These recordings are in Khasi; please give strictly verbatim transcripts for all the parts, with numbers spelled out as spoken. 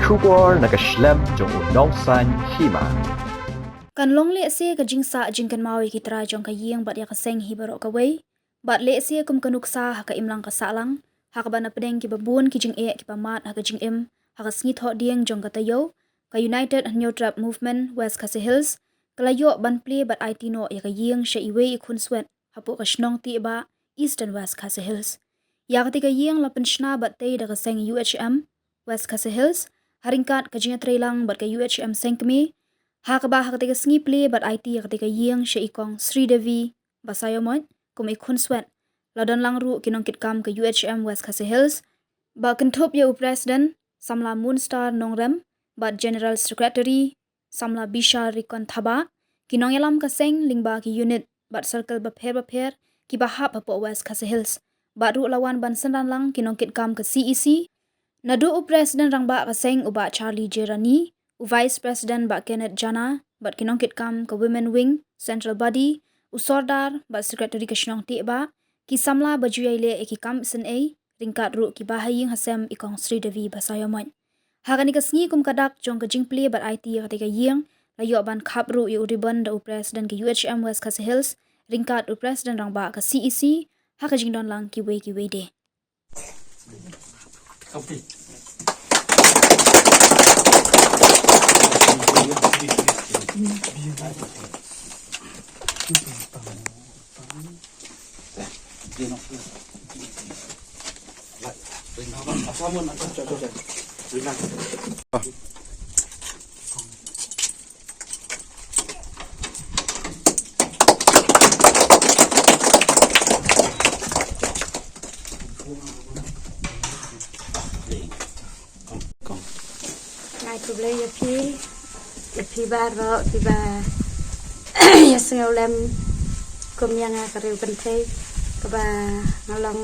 Khubor na ka shlem jong u nongsaiñ hima. Kan long lehse ka jingsah jingkynmaw ïa ki trai jong ka ïing bad ïa ka seng hi baroh kawei. Bad lehse kum ka nuksa ha ka imlang ka sahlang, ha kaba na pdeng kiba bun ki jingeh kiba mad ha ka jingim, ha ka sngi Thohdieng jong ka taïew, ka United Hynñiewtrep Movement West Khasi Hills ka la ïoh ban plie bad aiti noh ïa ka ïing sha iwei i khunswet hapoh ka shnong Tiehbah, Eastern West Khasi Hills. Ïa katei ka ïing la pynshna bad tei da ka seng U H M West Khasi Hills ha ryngkat ka jingïatreilang bad ka U H M Sengkmie, ha kaba ha katei ka sngi plie bad aiti ïa katei ka ïing sha i Kong Sridevi Basaiawmoit kum i khunswet. La don lang ruh ki nongkitkam ka U H M West Khasi Hills, ba kynthup ïa u President Samla Moonstar Nongrem bad General Secretary Samla Bishar Rikon Thabah, ki nongïalam ka seng lyngba ki unit bad circle bapher bapher kiba hap hapoh West Khasi Hills. Bad ruh la wan ban synran lang ki nongkitkam ka C E C, naduh u President Rangbah ka seng u Bah Charlie Jerani, u Vice President Bah Kenneth Jana, bad ki nongkitkam ka Women Wing Central Body, u Sordar bad Secretary ka shnong Tiehbah, ki samla ba ju ïai leh ïa ki kam isynei, ryngkat ruh ki bahaïing hasem i Kong Sridevi Basaiawmoit. Ha kane ka sngi kum ka dak jong ka jingplie bad aiti ïa katei ka ïing, la ïoh ban khap ruh ïa u ribbon da u President ka U H M West Khasi Hills, ryngkat u President Rangbah ka C E C, ha ka jingdon lang kiwei kiwei de. Nga ai khublei ïa phi, ïa phi baroh kiba ïa sngewlem kum ïa nga ka riew kynthei, kaba nga long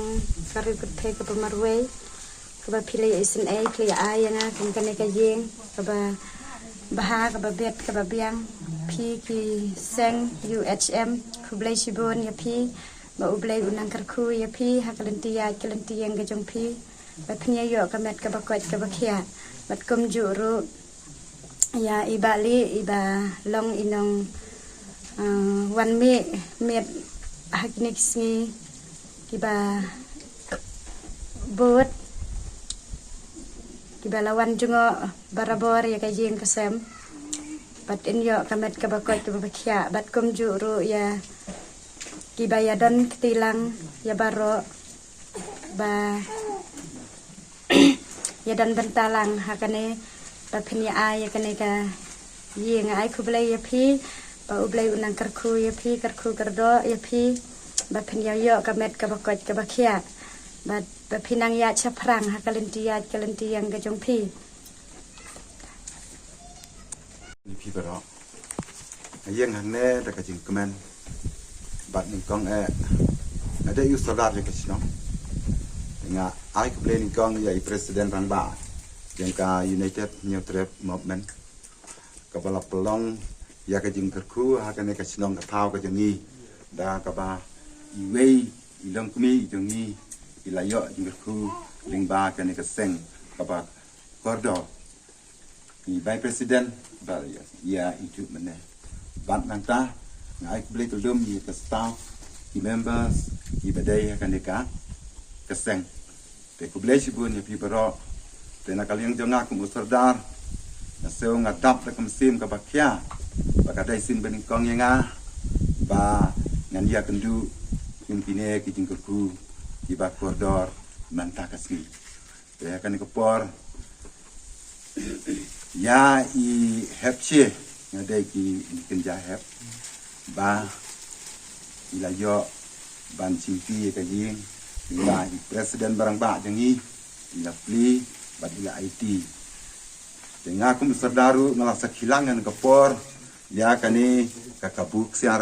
ka riew kynthei kaba marwei, kaba phi la ïa isynei, phi la ïa ai ïa nga kum kane ka ïing kaba bha, kaba bit, kaba biang. Phi ki seng U H M, khublei shibun ïa phi, ba U Blei un nang kyrkhu ïa phi ha ka lynti ïaid ka lynti ïeng ka jong phi, ba phin ïa ïoh ka met kaba koit kaba khiah. Bad kumjuh ruh ïa i Bah Lieh, iba long i nong, ah, wan mih miet ha kine ki sngi kiba bud, kiba la wan jngoh barabor ïa ka ïing ka sem. Bad in ïoh ka met kaba koit kaba khiah, bad kumjuh ruh ïa kiba ïa don kti lang ïa baroh ba ïa don bynta lang ha kane, ba phin ïa ai ïa kane ka ïing. Nga ai khublei ïa phi, ba U Blei un nang kyrkhu ïa phi, kyrkhu kyrdoh ïa phi, ba phin ïa ïoh ka met kaba koit kaba khiah, ba, ba phin nang ïaid shaphrang ha ka lynti ïaid ka lynti ïeng ka jong phi. Phi baroh. Nga ïeng hangne da ka jingkmen bad nyngkong eh nga dei u sordar jong ka shnong. Nga ai khublei nyngkong ïa i President Rangbah jong ka United Hynñiewtrep Movement, kaba la pynlong ïa ka jingkyrkhu ha kane ka shnong ka thaw ka jong ngi, da kaba iwei i longkmie i jong ngi i la ïoh jingkyrkhu lyngba kane ka seng kaba kordor. I Vice President ba ïa, ïa i ju mynne. Bad nangta nga ai khublei kyllum ïa ka staff, ki members, ki ba dei ha kane ka, ka seng. Te khublei shibun ïa phi baroh. Te na ka liang jong nga kum u sordar, nga sngew nga dap da ka mynsiem kaba khia, ba ka dei sien ba nyngkong ïa nga ba ngan ïa kynduh kum kine ki jingkyrkhu kiba kordor mynta ka sngi. Te ha kane ka por ïa i hep shi, nga dei ki kynja hep, ba i la ïoh ban shimti ïa ka ïing, i la i President ba rangbah jong ngi i la plie bad i la aiti. Te nga kum sordar ruh nga la sakhi lang ha kane ka por ïa kane ka kabu ksiar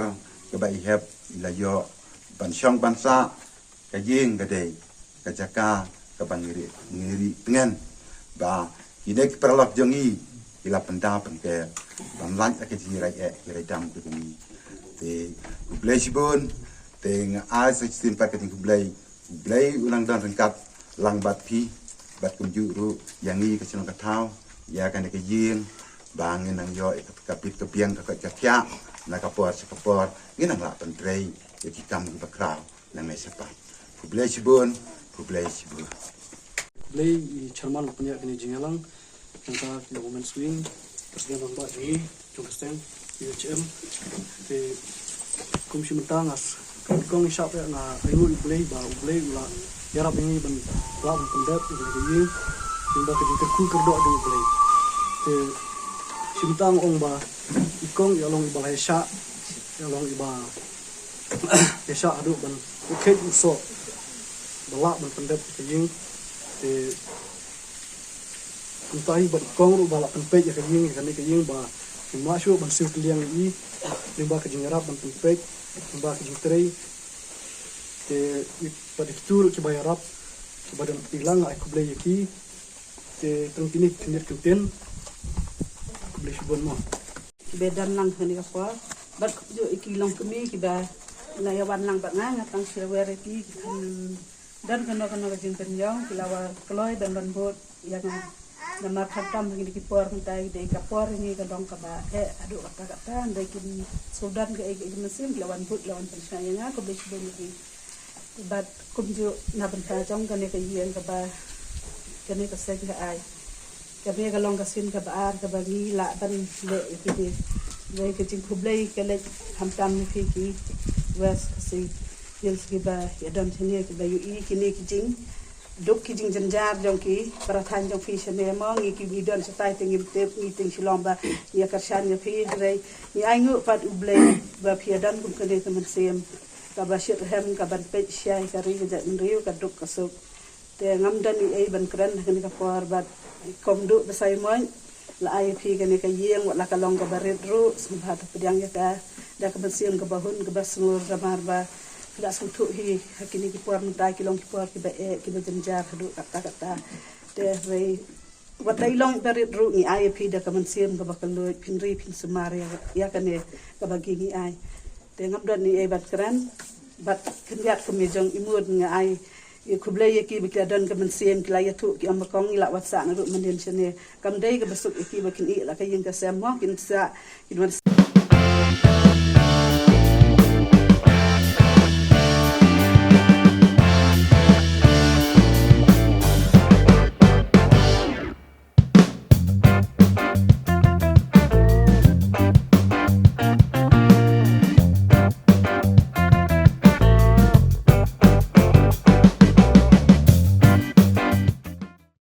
kaba i hep i la ïoh ban shong ban sah ka ïing ka dei ka jaka kaba ngi ri, ngi ri tngen ba kine ki paralok jong ngi ki la pynda pynker ban lait ïa ka jingïarai eh ïarai dam ka jong ngi. Te khublei shibun, te nga ai sa shisien pat ka jingkhublei, U Blei u nang don ryngkat lang bad phi bad kumjuh ruh ïa ngi ka shnong ka thaw, ïa kane ka ïing ba ngin nang ïoh ïa ka bit ka biang ka koit ka khiah na ka por sha ka por, ngin nang lah pyntrei ïa ki kam kiba khraw nangne shaphang. Khublei shibun, khublei shibun. Khublei i chairman ba pynïaid kane ka jingïalang, nangta ki women's wing, president rangbah jong ngi jong ka seng, U H M. Te kum shi mynta nga s- kong i shap ïa nga ainguh U Blei ba U Blei u la ïarap ïa ngi ban lah ban pyndep ïa kane ka ïing, lyngba ka jingkyrkhu kyrdoh jong U Blei. Te shi mynta nga ong ba i kong i long iba la ïashah, i long iba ïashah haduh ban u khet u soh ba lah ban pyndep ïa ka ïing. Te kumta hi bad i kong ruh ba lah pynpeit ïa ka ïing, ïa kane ka ïing ba ngim lah shuh ban siew kylliang ïa i lyngba ka jingïarap ban pynpeit, lyngba ka jingtrei. Te i bad i kito ruh kiba ïarap, kiba don kti lang, nga ai khublei ïa ki. Te tang kine ki khyndiat kyntien. Khublei shibun mo. Kiba don lang ha kane ka por bad kumjuh ïa ki longkmie kiba la ïa wan lang bad nga, nga tang shu wer ïa ki, ki khlem don kano kano ka jingpynïaw, ki la wan kloi ban ban bud ïa nga. Namar khamtam ha kine ki por mynta ki dei ka por ngi ka long kaba heh haduh katta katta, hynrei kin shu don kaei kaei ka mynsiem, ki la wan bud, la wan pynshai ïa nga. Khublei shibun ïa ki. Bad kumjuh na bynta jong kane ka ïing kaba kane ka seng ka ai, kane ka long ka sien kaba ar kaba ngi lah ban leh ïa kine. Ngi ka jingkhublei ka leit khamtam ïa phi ki West Khasi Hills kiba ïa don shane, kiba ïohi kine ki jingduk ki jingjynjar jong ki para thaiñ jong phi shane mo. Ngi ki ngi don shatai te ngim tip, ngi tieng shilong ba ngi ïa kyrshan ïa phi, hynrei ngi ainguh pat U Blei ba phi ïa don kum kane ka mynsiem kaba shitrhem, kaban peit shai ka ri ka jaitbynriew ka duk ka suk. Te ngam don ei ei ban kren ha kane ka por bad i kong Duh Basaiawmoit la ai ïa phi kane ka ïing, wat la ka long kaba rit ruh, sngewbha to pdiang ïa ka da ka mynsiem kaba hun kaba sngur, namar ba phi la sngewthuh hi ha kine ki por mynta ki long ki por kiba eh kiba jynjar haduh katta katta. Te hynrei wat la i long iba rit ruh ngi ai ïa phi da ka mynsiem kaba kylluid, phin ri phin sumar ïa, ïa kane kaba ngi ngi ai. Te ngam don ei ei ban kren bad khyndiat kum ïa jong i mut nga ai ïa khublei ïa ki ba ki la don ka mynsiem, ki la ïathuh, ki ong ba kong ngi lah wan sah naduh mynnin shane. Kam dei kaba suk ïa ki ba kin ïeh la ka ïing ka sem mo, kin sah, kin wan sah.